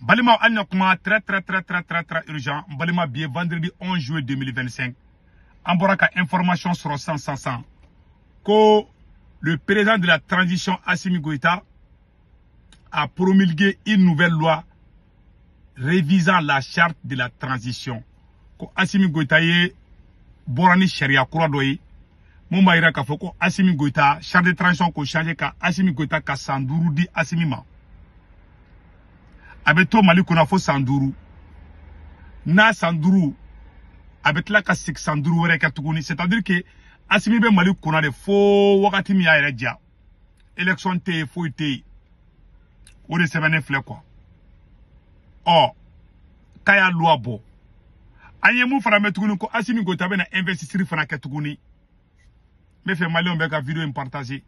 Balimaw, an na kuma très très très très très très urgent. N balima, bi ye vendredi 11 juillet 2025. An bɔra ka information sɔrɔ san san san ko le président de la transition, Assimi Goïta, a promulgué une nouvelle loi révisant la charte de la transition. Ko Assimi Goïta ye bɔra ni sariya kura dɔ ye mun b'a yira k'a fɔ ko Assimi Goïta, charte de transition k'o changer, ka Assimi Goïta ka san 5 di Assimi ma. A bɛ to Mali kɔnɔ fo san 5. N'a san 5, a bɛ tila ka segin san 5 wɛrɛ kɛ tuguni. C'est à dire que Assimi bɛ Mali kunna de fo wagati min y'a yɛrɛ diya. Élection tɛ yen, foyi tɛ yen. O de sɛbɛnnen filɛ quoi. Ɔ, k'a y'a loi bɔ. An ye mun fana mɛn tuguni? Ko Assimi Goïta bɛna investisseur fana kɛ tuguni. N bɛ fɛ Maliyɛnw bɛɛ ka vidéo in partager.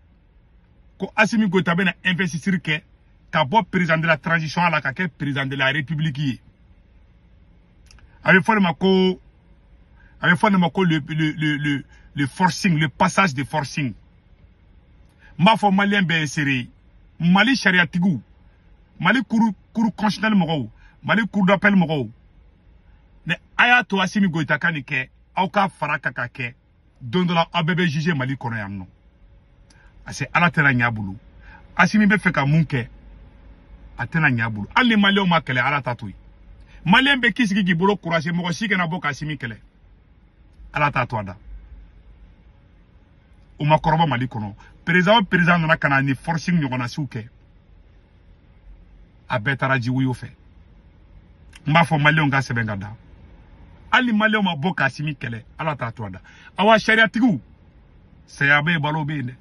Ko Assimi Goïta bɛna investisseur kɛ ka bɔ président de la transition la ka kɛ président de la République ye. A bɛ fɔ de ma ko le forcing, le passage de forcing. N b'a fɔ Maliyɛn bɛɛ ye seere ye. Mali sariyatigiw, Mali cour constitutionnelle mɔgɔw, Mali cour d'appel mɔgɔw, ni a y'a to Assimi Goïta ka nin kɛ, aw ka fara ka ka kɛ don dɔ la, aw bɛɛ bɛ juger Mali kɔnɔ yan nɔ, parce que Ala tɛna ɲɛ a bolo. Assimi bɛ fɛ ka mun kɛ, a tɛna ɲɛ a bolo. Hali ni Maliyɛnw ma kɛlɛ, Ala ta to yen. Maliyɛn bɛ k'i sigi k'i bolo kurase, mɔgɔ si kana bɔ ka Assimi kɛlɛ. Ala t'a to a da. O ma kɔrɔbɔ Mali kɔnɔ. Président o président nana ka na ni forcing ɲɔgɔnnasiw kɛ, a bɛɛ taara jiwoyo fɛ. N b'a fɔ Maliyɛnw ka sɛbɛn ka da. Hali ni Maliyɛnw ma bɔ ka Assimi kɛlɛ, Ala t'a to a da. Awa, sariyatigiw, saya bɛ yen, balo bɛ yen dɛ.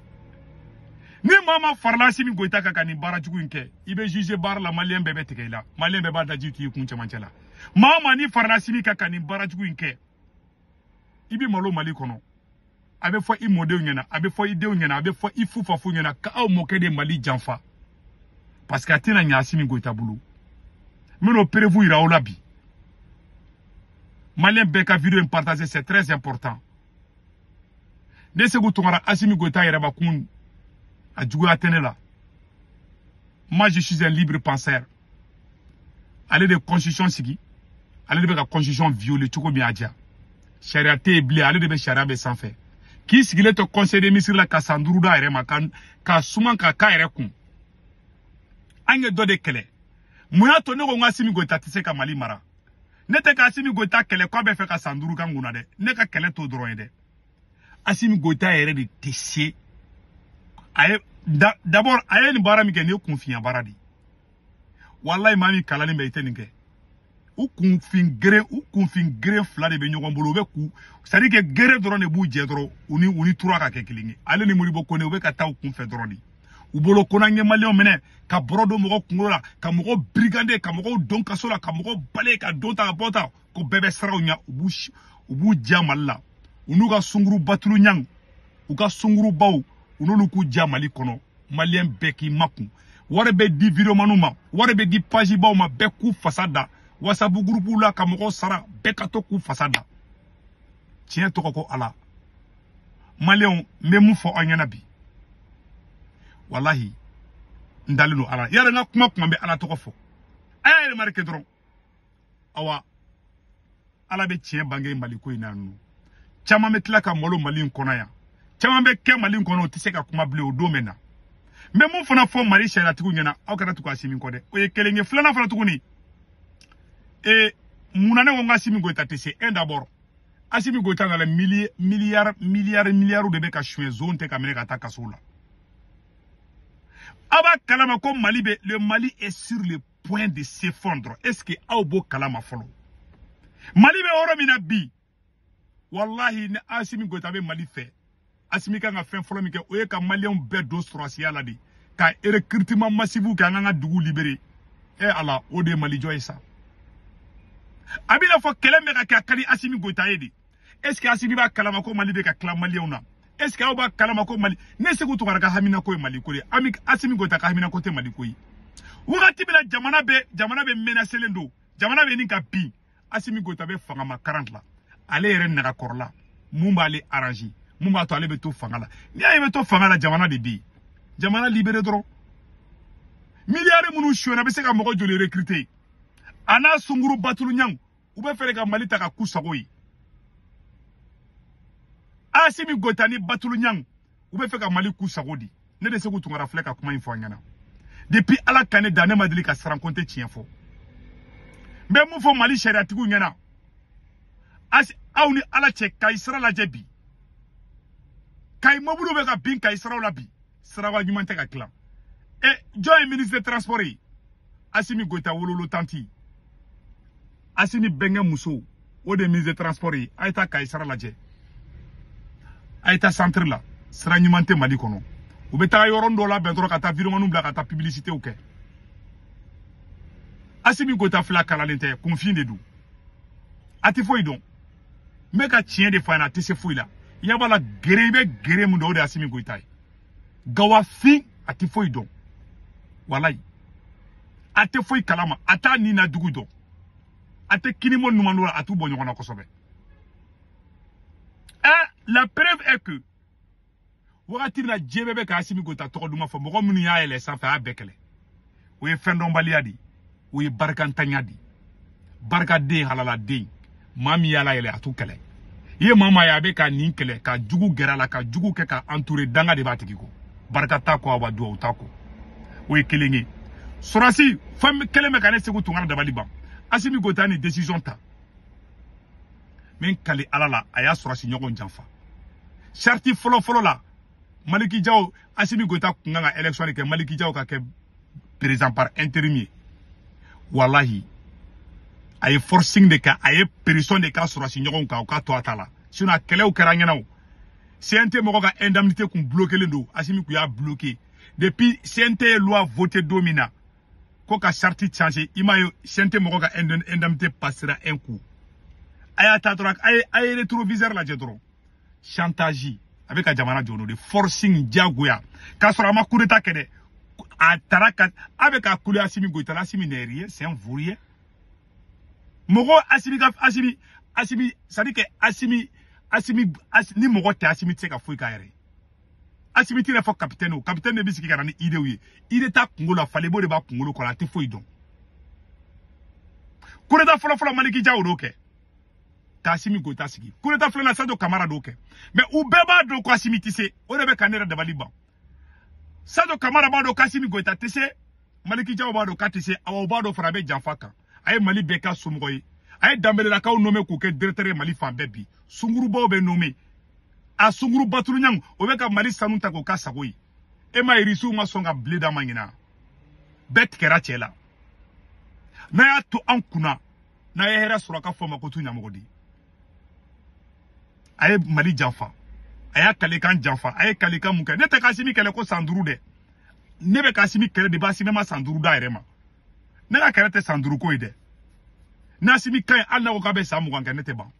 Ni maa ma farala Assimi Goïta kan ka nin baara jugu in kɛ, i bɛ juger baara la. Maliyɛn bɛɛ bɛ tigɛ i la. Maliyɛn bɛɛ b'a daji tu i kun cɛmancɛ la. Maa o maa ni farala Assimi kan ka nin baara jugu in kɛ, i bɛ malo Mali kɔnɔ. A bɛ fɔ i mɔdenw ɲɛna, a bɛ fɔ i denw ɲɛna, a bɛ fɔ i fufafu ɲɛna k'aw mɔkɛ de Mali janfa, parce que a tɛna ɲɛ Assimi Goïta bolo. N bɛn'o preuve yira aw la bi. Maliyɛn bɛɛ ka vidéo in partager, c'est très important. Ne Sékou Tounkara, Assimi Goïta yɛrɛbakun a juguya tɛ ne la. Moi, je suis un libre penseur. Ale de constitution sigi, ale de bɛ ka constitution violer cogo min a diya. Sariya tɛ yen bilen, ale de bɛ sariya bɛ sanfɛ. K'i sigilen to conseil des ministres la ka san 5 d'a yɛrɛ ma, ka suma ka k'a yɛrɛ kun. An ye dɔ de kɛlɛ. Mun y'a to ne ko n ko Assimi Goïta tɛ se ka Mali mara? Ne tɛ ka Assimi Goïta kɛlɛ k'a bɛ fɛ ka san 5 k'an kunna dɛ. Ne ka kɛlɛ t'o dɔrɔn ye dɛ. Assimi Goïta yɛrɛ de tɛ se. A ye d'abord, a ye nin baara min kɛ, nin ye kunfinya baara de ye. Walayi, maa min kalannen bɛ, i tɛ nin kɛ. U kunfin gere, u kunfin gere fila de bɛ ɲɔgɔn bolo. U bɛ k'u, c'est à dire que gere dɔrɔn de b'u jɛ dɔrɔn. U ni tura ka kɛ kelen ye. Ale ni Modibo Kone, u bɛ ka taa u kunfɛ dɔrɔn de. U bolo ko n'an ye Maliyɛnw minɛ ka bɔrɔ don mɔgɔw kunkolo la, ka mɔgɔw brigander, ka mɔgɔw don kaso la, ka mɔgɔw bale, ka don ta ka bɔ ta, ko bɛɛ bɛ siraw ɲɛ. U b'u diya Mali la. U n'u ka sunkuru batulu ɲang, u ka sunkurubaw, u n'olu k'u diya Mali kɔnɔ. Maliyɛn bɛɛ k'i makun. Wari bɛ di videomaniw ma, wari bɛ di pagebaw ma, bɛɛ k'u fasa da WhatsApp groupe la ka mɔgɔw sara, bɛɛ ka to k'u fasa da. Tiɲɛ tɔgɔ ko Ala. Maliyɛnw, n bɛ mun fɔ aw ɲɛna bi? Walahi, n dalen don Ala. Yala n ka kuma kuma bɛ Ala tɔgɔ fɔ. A y'a remarqué dɔrɔn. Awa, Ala bɛ tiɲɛ bange Mali ko in na yan nɔ. Caman bɛ tila ka malo Mali in kɔnɔ yan. Caman bɛ kɛ Mali in kɔnɔ, o tɛ se ka kuma bilen. O don bɛ na. N bɛ mun fana fɔ Mali sariyatigiw ɲɛna? Aw kana tugu Assimi kɔ dɛ. O ye kelen ye. Filanan fana tuguni, ee, munna ne ko n ko Assimi Goïta tɛ se? Un, d'abord, Assimi Goïta nana, miliyari miliyari miliyariw de bɛ ka suɲɛ, zone tɛ ka minɛ ka taa kaso la. Aw b'a kalama ko Mali bɛ, le Mali est sur le point de s'effondrer. Est ce que aw b'o kalama fɔlɔ? Mali bɛ yɔrɔ min na bi, walahi, ni Assimi Goïta bɛ Mali fɛ, Assimi kan ka fɛn fɔlɔ min kɛ, o ye ka Maliyɛnw bɛɛ don sɔrɔsiya la de, ka recrutement massif kɛ, an k'an ka dugu libérer. E Ala, o de ye Mali jɔ ye sa. A b'i n'a fɔ kɛlɛ min bɛ ka kɛ, a ka di Assimi Goïta ye de. Est ce que Assimi b'a kalama ko Mali bɛ ka tila Maliyɛnw na? Est ce que aw b'a kalama ko Mali, ne Sékou Tounkara ka haminako ye Mali ko de ye? Ami, Assimi Goïta ka haminako tɛ Mali ko ye. Wagati min na jamana bɛ menacelen don, jamana bɛ nin ka bin, Assimi Goïta bɛ fanga ma 40 la. Ale yɛrɛ nagakɔrɔla mun b'ale arranger, mun b'a to ale bɛ to fanga la? N'i y'a ye bɛ to fanga la, jamana de bɛ yen. Jamana libéré dɔrɔn. Miliyari minnu sonyɛna, bɛ se ka mɔgɔ joli recruter? A n'a sunkuru Batulu Ɲangu, u bɛ fɛ ka Mali ta ka k'u sago ye. Assimi Goïta ni Batulu Ɲangu, u bɛ fɛ ka Mali k'u sago di. Ne de Sékou Tounkara filɛ ka kuma in fɔ an ɲɛna. Depuis Ala ka ne da, ne ma deli ka siran ko n tɛ tiɲɛ fɔ. N bɛ mun fɔ Mali sariyatigiw ɲɛna? Aw ni Ala cɛ, Kayi sira lajɛ bi. Kayi mobiliw bɛ ka bin Kayi siraw la bi. Siraba ɲuman tɛ ka dilan. E jɔn ye ministre de transport ye? Assimi Goïta wololo tanti. Assimi bɛnkɛ muso, o de ye ministre de transport ye. A ye taa Kayi sira lajɛ. A ye taa centre la. Sira ɲuman tɛ Mali kɔnɔ. U bɛ taga yɔrɔ dɔ labɛn dɔrɔn ka taa vidéomanw bila ka taa publicitéw kɛ. Assimi Goïta fila kalalen tɛ, kunfin de don. A tɛ foyi dɔn. N bɛ ka tiɲɛ de fɔ a ɲɛna, a tɛ se foyi la. I ɲɛ b'a la gere, i bɛ gere mun dɔn, o de ye Assimi Goïta ye. Gawafin, a tɛ foyi dɔn. Walayi. A tɛ foyi kalama, a t'a ni na dugu dɔn. A tɛ kinimo numan dɔn, a t'u bɔ ɲɔgɔn na kosɛbɛ. La preuve est que wagati min na diɲɛ bɛɛ bɛ ka Assimi Goïta tɔgɔ duman fɔ, mɔgɔ minnu y'a yɛlɛ sanfɛ, a y'a bɛɛ kɛlɛ. O ye fɛn dɔnbaliya de ye, o ye barikantanya de ye. Barikaden, halaladen, maa min y'a layɛlɛ, a t'u kɛlɛ. I ye maa maa ye a bɛ ka nin kɛlɛ, ka jugu gɛrɛ a la, ka jugu kɛ ka entouré, danga de b'a tigi kɔ. Barika t'a kɔ, wa duwawu t'a kɔ. O ye kelen ye. Sɔrɔsi fɛn kelen bɛ ka ne Sékou Tounkara dabali ban. Assimi Goïta ni décision ta. Min kali Ala la, a y'a sɔrɔsi ɲɔgɔn janfa. Sarti fɔlɔ fɔlɔ la, Maliki Diaw, Assimi Goïta kun kan ka élection de kɛ, Maliki Diaw ka kɛ président par intérim ye. Walahi, a ye forcing de kɛ, a ye pression de k'a sɔrɔsi ɲɔgɔn kan, u k'a to a ta la. Sinon a kɛlɛw kɛra ɲɛna o. CNT mɔgɔ ka indemnité kun bloqué len don, Assimi kun y'a bloqué. Depuis CNT ye loi voté don min na, ko ka charte changer, i m'a ye CNT mɔgɔ ka indemnité passera un coup. A y'a ta dɔrɔn, a ye rétroviseur lajɛ dɔrɔn. Chantage, a bɛ ka jamana jɔ n'o de forcing diyagoya. K'a sɔrɔ a ma coup d'état kɛ dɛ. A taara ka a bɛ ka kule Assimi Goïta la, Assimi n'est rien, c'est un vaurien. Mɔgɔ Assimi ka Assimi Assimi, c'est à dire que Assimi Assimi ni mɔgɔ tɛ Assimi tɛ se ka foyi k'a yɛrɛ ye. Assimi t'i n'a fɔ capitaine o, capitaine de bɛ sigi ka na ni idée ye. Idée t'a kunkolo la, falebo de b'a kunkolo kɔnɔ, a tɛ foyi dɔn. Coup d'état fɔlɔ fɔlɔ, Maliki Diaw d'o kɛ. Ka Assimi Goïta sigi. Coup d'état filanan, Sadio Camara d'o kɛ. Mais u bɛɛ b'a dɔn ko Assimi tɛ se. O de bɛ ka ne yɛrɛ dabali ban. Sadio Camara b'a dɔn k'Assimi Goïta tɛ se. Maliki Diaw b'a dɔn k'a tɛ se. Awa, u b'a dɔn fana a bɛ janfa kan. A ye Mali bɛɛ k'a somɔgɔ ye. A ye Danbelelakaw nommé k'u kɛ directeur ye Mali fan bɛɛ bi. Sungurubaw bɛ nommé. A sunkuru Batulu Ɲangu, o bɛ ka Mali sanu ta k'o k'a sago ye. E ma Irisiw ma sɔn ka blé d'a ma ɲinan. Bɛɛ tigɛra cɛ la. N'a y'a to an kunna, n'a ye hɛrɛ sɔrɔ, a ka fɔ ma ko tu ɲamɔgɔ di. A ye Mali janfa. A y'a kalekan janfa. A ye kalekan mun kɛ? Ne tɛ k'Assimi kɛlɛ ko san 5 dɛ. Ne bɛ k'Assimi kɛlɛ de b'Assimi ma san 5 d'a yɛrɛ ma. Ne ka kɛlɛ tɛ san 5 ko ye dɛ. N'Assimi ka ɲi, hali n'a ko k'a bɛ san 20 kɛ, ne tɛ ban.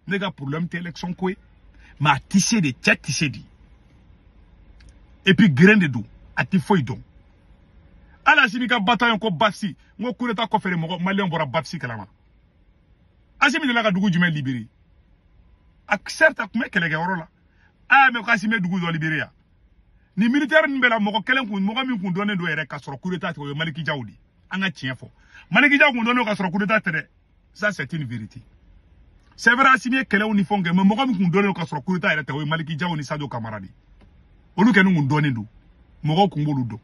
Ne ka problème tɛ élection ko ye. Mais a tɛ se de, cɛ tɛ se de. Et puis grain de don, a tɛ foyi dɔn. Hali Assimi ka bataillon ko Bafsi, n ko coup d'état kɔfɛ de mɔgɔ maliyɛnw bɔra Bafsi kalama. Assimi delila ka dugu jumɛn libéré? A certes, a tun bɛ kɛlɛkɛyɔrɔ la. A y'a mɛn ko Assimi ye dugu dɔ libéré yan. Ni militaire ninnu bɛɛ la, mɔgɔ kelen kun, mɔgɔ min kun dɔnnen don yɛrɛ ka sɔrɔ coup d'état tɛ, o ye Maliki Diaw de ye. An ka tiɲɛ fɔ. Maliki Diaw kun dɔnnen don ka sɔrɔ coup d'état tɛ dɛ. Ça c'est une vérité. C'est vrai, Assimi ye kɛlɛw ni fɛnw kɛ, mais mɔgɔ min kun dɔnnen don ka sɔrɔ coup d'état yɛrɛ tɛ, o ye Maliki Diaw ni Sadio Camara de ye. Olu kɔni kun dɔnnen don. Mɔgɔw kun b'olu dɔn.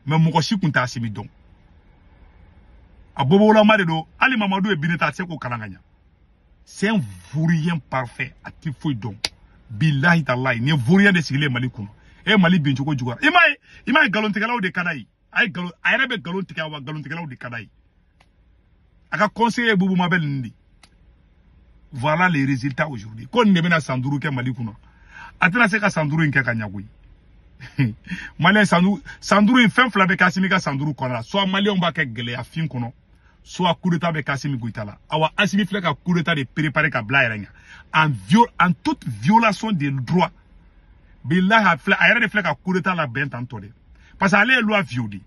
Mais mɔgɔ si kun tɛ Assimi dɔn. A bobolama de don. Hali Mamadu ye Bineta, a tɛ se k'o kalan ka ɲa. C'est un vaurien parfait. A tɛ foyi dɔn. Bilahi talahi, nin ye vaurien de sigilen Mali kunna. E Mali bin cogo juguyara. I m'a ye nkalontigɛlaw de ka d'a ye. A ye nkalon, a yɛrɛ bɛ nkalon tigɛ wa nkalontigɛlaw de ka d'a ye. A ka conseiller Boubou Mabel ninnu de. Voilà les résultats aujourd'hui. Ko nin de bɛna san 5 kɛ Mali kunna. A tɛna se ka san 5 in kɛ ka ɲa koyi. Maliyɛn san 5 in, fɛn fila bɛ kɛ Assimi ka san 5 kɔnɔ la. Soit maliyɛnw b'a kɛ gɛlɛya fin kɔnɔ, soit coup d'état bɛ kɛ Assimi Goïta la. Awa, Assimi filɛ ka coup d'état de préparer ka bila a yɛrɛ ɲɛ. En toute violation des droits. Bilahi, a filɛ, a yɛrɛ de filɛ ka coup d'état labɛn tantɔ dɛ. Parce que ale ye loi violer.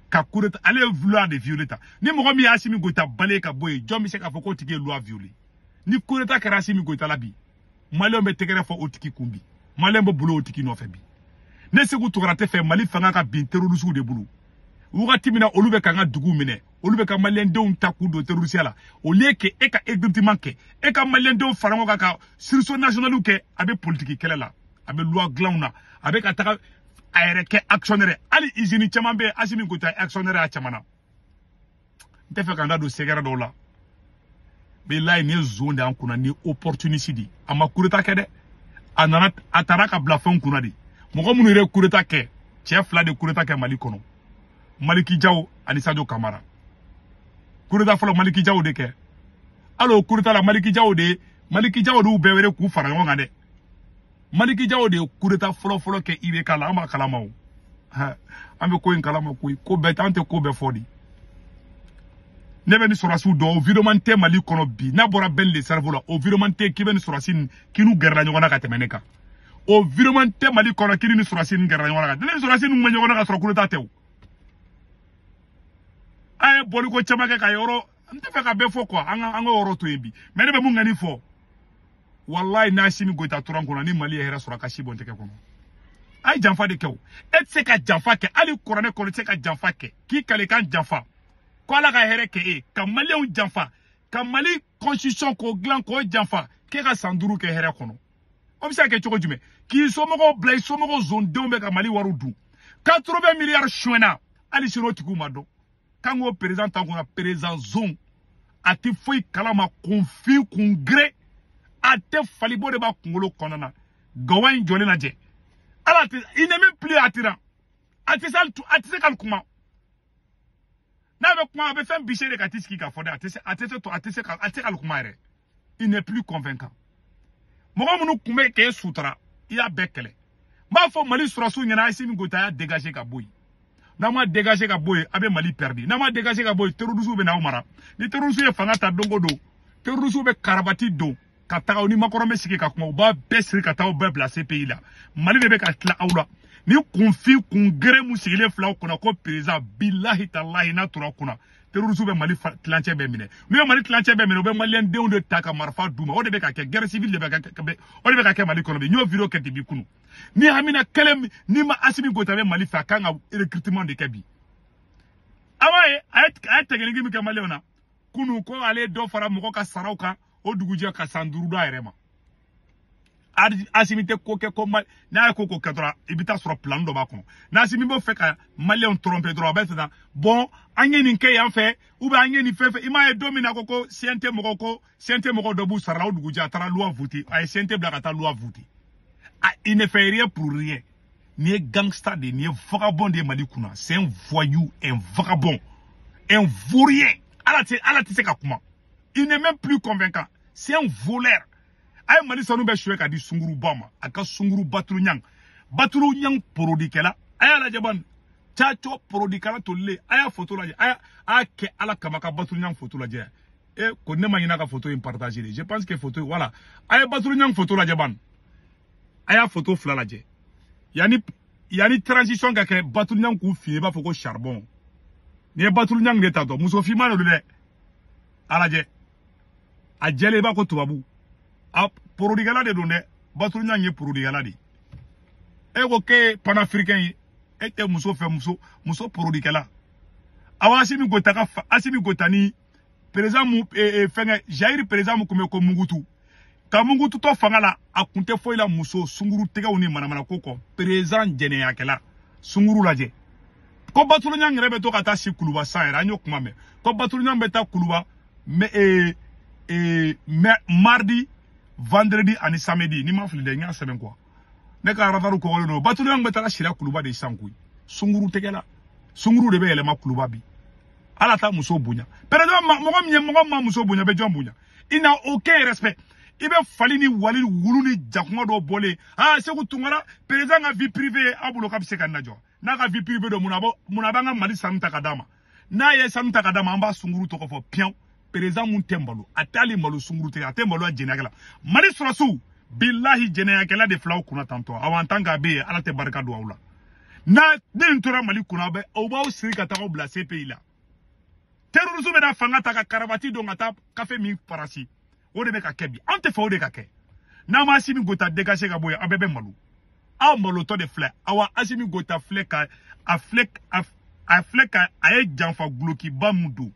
Ka coup d'état, ale ye loi de violer ta. Ni mɔgɔ min ye Assimi Goïta bale ka bɔ yen, jɔn bɛ se k'a fɔ k'o tigi ye loi violer? Ni coup d'état kɛra Assimi Goïta la bi, maliyɛnw bɛ tɛgɛrɛ fɔ o tigi kun bi. Maliyɛn bɛ bolo o tigi nɔfɛ bi. Ne Sékou Tounkara tɛ fɛ Mali fanga ka bin terroriste de bolo. Wagati min na olu bɛ k'an ka dugu minɛ, olu bɛ ka maliyɛndenw ta k'u don terrorisiya la, au lieu que e ka recrutement kɛ, e ka maliyɛndenw fara ɲɔgɔn kan ka sursaut national kɛ, a bɛ politique kɛlɛ la, a bɛ loi dilanw na, a bɛ ka taga a yɛrɛ kɛ actionnaire. Hali usine caman bɛ yen, Assimi Goïta ye actionnaire a caman na. N tɛ fɛ ka n da don sɛgɛrɛ dɔw la. Bilayi, nin ye zon de y'an kunna, nin ye opportuniste de ye. A ma coup d'état kɛ dɛ, a nana a taara ka bila fɛnw kunna de. Mɔgɔ minnu yɛrɛ ye coup d'état kɛ, cɛ fila de coup d'état kɛ Mali kɔnɔ, Maliki Jaw ani Sadio Kamara. Coup d'état fɔlɔ, Maliki Jaw de kɛ. Hali o coup d'état la, Maliki Jaw de Maliki Jaw de y'u bɛɛ wele k'u fara ɲɔgɔn kan dɛ. Maliki Jaw de ye coup d'état fɔlɔ fɔlɔ kɛ IBK la. An b'a kalama o, an bɛ ko in kalama koyi. Ko bɛɛ an tɛ ko bɛɛ fɔ de. Ne bɛ ni sɔrɔdasiw dɔn, o vidéoman tɛ Mali kɔnɔ bi n'a bɔra Ben le cerveau la. O vidéoman tɛ k'i bɛ ni sɔrɔdasi k'i n'u gɛrɛla ɲɔgɔn na ka tɛmɛ ne kan. O vidéoman tɛ Mali kɔnɔ k'i ni sɔrɔdasi ninnu gɛrɛla ɲɔgɔn na ka ne ni sɔrɔdasi ninnu bɛ ɲɔgɔn na ka sɔrɔ coup d'état tɛ o. An ye bɔliko caman kɛ ka yɔrɔ, n tɛ fɛ ka bɛɛ fɔ quoi, an ka yɔrɔ to yen bi. Mais ne bɛ mun ŋani fɔ, walayi, n'Assimi Goïta tora n kɔnɔ ni Mali ye hɛrɛ sɔrɔ, a ka si bɔn tɛgɛ kɔnɔ. A ye janfa de kɛ o. E tɛ se ka janfa kɛ, hali kuranɛ kɔnɔ, i tɛ se ka janfa kɛ k'i kale kan janfa ko Ala ka hɛrɛ kɛ e ka maliyɛnw janfa, ka Mali constitution k'o dilan k'o janfa, k'e ka san 5 kɛ hɛrɛ kɔnɔ. O bɛ se ka kɛ cogo jumɛn k'i somɔgɔw bila, i somɔgɔw zondenw bɛ ka Mali wariw dun? 80 milliards suɲɛna, hali sini o tigiw ma dɔn. K'an k'o président t'an kunna, président zon, a tɛ foyi kalama, kunfin kungere, a tɛ falibo de b'a kunkolo kɔnɔna na. Gawa in jɔlen lajɛ, ala tɛ, il n'est même plus attirant, a tɛ se, a tɛ se ka kuma. N'a bɛ kuma, a bɛ fɛn bise de ka t'i sigi k'a fɔ dɛ. A tɛ se, a tɛ se, a tɛ se ka, a tɛ se ka kuma yɛrɛ. Il n'est plus convaincant. Mɔgɔ minnu tun bɛ k'e sutura, i y'a bɛɛ kɛlɛ. N b'a fɔ Mali sɔrɔdasiw ɲɛna, Assimi Goïta y'a dégager ka bɔ yen. N'a ma dégager ka bɔ yen, a bɛ Mali perdu. N'a ma dégager ka bɔ yen, terroristes bɛ n'aw mara. Ni terroristes ye fanga ta don o don, terroristes bɛ karabati don ka taga u ni Macron bɛ sigi ka kuma, u b'a bɛɛ siri ka taa aw bɛɛ bila CPI la. Mali de bɛ ka tila aw la. Ni kunfin kungere mun sigilen filɛ aw kunna ko président, bilahi talahi, n'a tora aw kunna, terroristes bɛ Mali tilancɛ bɛɛ minɛ. N'u ye Mali tilancɛ bɛɛ minɛ, u bɛ maliyɛn denw de ta ka marifa d'u ma. O de bɛ ka kɛ guerre civile de bɛ ka kɛ, o de bɛ ka kɛ Mali kɔnɔ bi. N y'o vidéo kɛ depuis kunun. Ni hamina kelen ni ma Assimi Goïta bɛ Mali fɛ, a kan ka recrutement de kɛ bi. A b'a ye, a ye technique min kɛ maliyɛnw na kunun, ko ale ye dɔ fara mɔgɔ ka saraw kan, o dugujɛ ka san 5 d'a yɛrɛ ma. Assimi tɛ ko kɛ ko n'a ye ko ko kɛ dɔrɔn, i bɛ taa sɔrɔ plan dɔ b'a kɔnɔ. N'Assimi b'o fɛ ka maliyɛnw tromper dɔrɔn, a bɛ sisan bon, an ye nin kɛ yan fɛ, ou bien an ye nin fɛn fɛn. I m'a ye don min na ko CNT mɔgɔw, ko CNT mɔgɔw dɔ b'u sara la, o dugujɛ a taara loi voter, a ye CNT bila ka taa loi voter. Ah, il ne fait rien pour rien. Nin ye gangster de ye, nin ye vagabond de ye Mali kunna. C'est un voyou, un vagabond, un vaurien. Ala tɛ, ala tɛ se ka kuma. Il n'est même plus convaincant. C'est un voleur. A ye Mali sanu bɛɛ suɲɛ ka di sunguruba ma. A ka sunguru Batulu Ɲang, Batulu Ɲang porodikɛla, a y'a lajɛ bani, Caco porodikɛla tolilen, a y'a photo lajɛ. A y'a kɛ Ala kama ka Batulu Ɲang photo lajɛ. E ko ne ma ɲinɛ ka photo in partager de. Je pense que photo, voilà, a ye Batulu Ɲang photo lajɛ bani, a y'a photo fila lajɛ. Yanni transition ka kɛ, Batulu Ɲang k'u fin, i b'a fɔ ko charbon. N'i ye Batulu Ɲang de ta dɔn, muso finman de don dɛ, a lajɛ, a jɛlen, i b'a ko tubabu. A porodikɛla de don dɛ, Batulu Ɲang ye porodikɛla de ye. E ko k'e ye panafricain ye, e tɛ muso fɛ, muso porodikɛla. Awa, Assimi Goïta ka Assimi Goïta ni président mu fɛngɛ Zaïre président mu kun bɛ ko Mungutu, ka Mungutu to fanga la, a kun tɛ foyi la muso sunguru tɛgɛw ni manamana ko kɔ. Président jɛnɛyakɛla, sunguru lajɛ. Ko Batulu Ɲang yɛrɛ bɛ to ka taa si Kuluba san yɛrɛ, an y'o kuma mɛn ko Batulu Ɲang bɛ taa Kuluba mais mardi, vendredi ani samedi, ni ma fili dɛ, n y'a sɛbɛn quoi, ne ka radaru kɔgɔlen don. Batulu Ɲang bɛ taga sira Kuluba de sisan koyi, sunguru tɛgɛla, sunguru de bɛ yɛlɛma Kuluba bi. Ala ta muso bonya, président mɔgɔ min ye mɔgɔ ma muso bonya, bɛ jɔn bonya? Il n'a aucun respect. I bɛ fali ni wali wulu ni jakuma dɔw bɔlen. Ah, Segu Tunkara, président ka vie privée aw bolo k'a bɛ se ka na jɔ n'a ka vie privée don. Mun na b'an ka Mali sanu ta ka d'a ma? N'a ye sanu ta ka d'a ma, an b'a sunguru tɔgɔ fɔ piyan. Président mun tɛ malo, a tɛ hali malo sunguru tigɛ, a tɛ malo a jɛnɛyakɛla. Mali sɔrɔsiw, bilahi, jɛnɛyakɛla de filaw kunna tantɔ. Awa, en tant que a bɛ yen, Ala tɛ barika don aw la. N'a ne nin tora Mali kunna, aw b'aw siri ka taga aw bila CPI la. Terrorisme bɛna fanga ta ka karabati don ka taa kafe min Faransi, o de bɛ ka kɛ bi. An tɛ fɛ o de ka kɛ. N'a ma Assimi Goïta dégager ka bɔ yen, aw bɛɛ bɛ malo. Aw malotɔ de filɛ. Awa, Assimi Goïta filɛ ka a filɛ a A filɛ ka a ye janfa gulokiba mun don,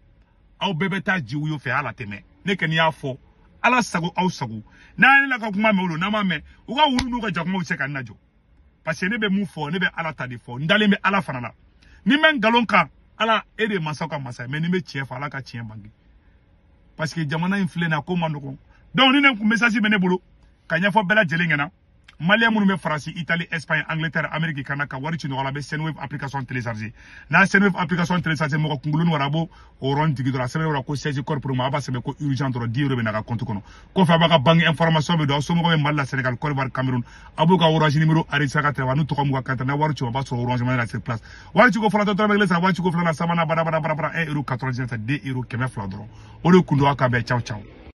aw bɛɛ bɛ taa jiwoyo fɛ ala tɛmɛ. Ne kɔni y'a fɔ, ala sago aw sago. N'a ye ne la ka kuma mɛn o don, n'a ma mɛn, u ka wulu n'u ka jakumaw bɛ se ka n lajɔ. Parce que ne bɛ mun fɔ, ne bɛ ala ta de fɔ. N dalen bɛ ala fana la. Ni n bɛ nkalon kan, ala e de ye mansaw ka masa ye, mais ni n bɛ tiɲɛ fɔ, ala ka tiɲɛ bange. Parce que jamana in filɛ nin ye, a ko man nɔgɔn. Donc ni ne kun message bɛ ne bolo ka ɲɛfɔ bɛɛ lajɛlen ɲɛna. Malien minnu bɛ Faransi, Italie, Espagne, Angleterre, Amérique kana ka wari ci ɲɔgɔn la, a bɛ Sendwave application télécharger. N'a Sendwave application télécharger, mɔgɔ kunkolo wara a b'o o yɔrɔnin jigin dɔrɔn, a sɛbɛn yɔrɔ ko 16 corps pour moi, a b'a sɛbɛn ko urgent dɔrɔn, 10 euros bɛ n'a ka compte kɔnɔ. Kɔfɛ a b'a ka banque information bɛ don, aw somɔgɔw bɛ Mali la, Sénégal, Côte d'Ivoire, Cameroun, a b'u ka Orange numéro enregistré ka téléphone n'u tɔgɔ m'u ka carte, n'a wari ci, a b'a sɔrɔ Orange Money la sur place. Wari ci ko fɔlɔ dɔrɔn bɛ kelen sara, wari ci ko filanan, sabanan, bara bara bara bara, 1 euro 99, 2 euro 200 dɔrɔn. O de kun don, aw ka bɛn, ciao ciao.